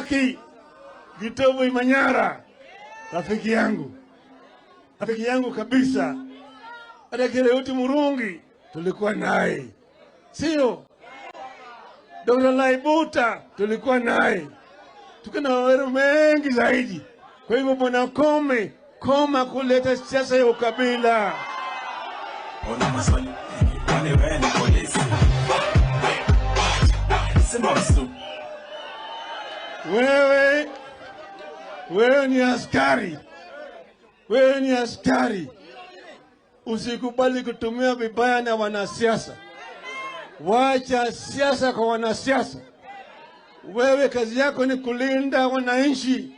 Kibaki, Gitobu Imanyara, rafiki yangu, rafiki yangu kabisa. Hata Kireuti Murungi tulikuwa naye, sio? Dr. Laibuta tulikuwa naye, tuko na wawero mengi zaidi. Kwa hivyo Bwana Kome, koma kuleta siasa ya ukabila. Una maswali kwani wewe ni polisi? Sema msu. Wewe ni askari, wewe ni askari. Usikubali kutumia vibaya na wanasiasa. Wacha siasa kwa wanasiasa. Wewe kazi yako ni kulinda wananchi,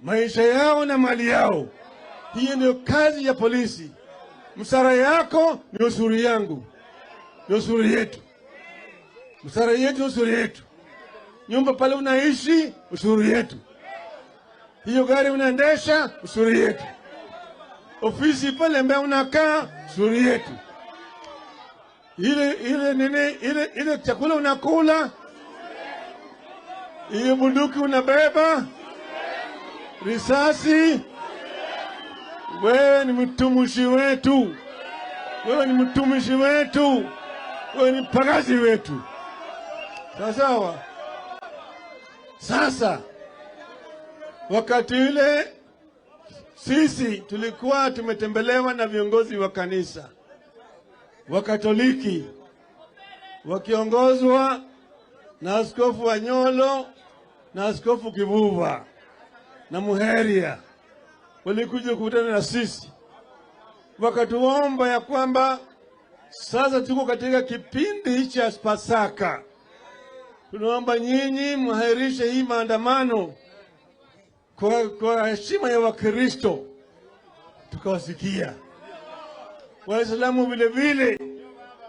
maisha yao na mali yao. Hiyo ndio kazi ya polisi. Msara yako ni ushuru yangu, ni ushuru yetu. Msara yetu ni ushuru yetu. Nyumba pale unaishi, ushuru yetu. Hiyo gari unaendesha, ushuru yetu. Ofisi pale ambayo unakaa, ushuru yetu. Ile nini, ile chakula unakula, ile bunduki unabeba, risasi. Wewe ni mtumishi wetu, wewe ni mtumishi wetu, wewe ni pagazi wetu. Sawa sawa. Sasa wakati ile sisi tulikuwa tumetembelewa na viongozi wa kanisa wa Katoliki wakiongozwa na Askofu Anyolo na Askofu Kivuva na Muheria, walikuja kukutana na sisi, wakatuomba ya kwamba sasa tuko katika kipindi cha Pasaka, tunaomba nyinyi mwahirishe hii maandamano kwa heshima ya Wakristo. Tukawasikia. Waislamu vile vile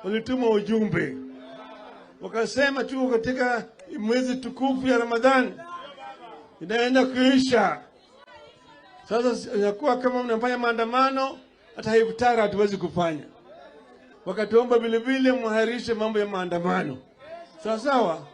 walituma ujumbe, wakasema tuko katika mwezi tukufu ya Ramadhani inaenda kuisha. Sasa inakuwa kama mnafanya maandamano, hata iftari hatuwezi kufanya. Wakatuomba vile vile mwahirishe mambo ya maandamano, sawa sawa.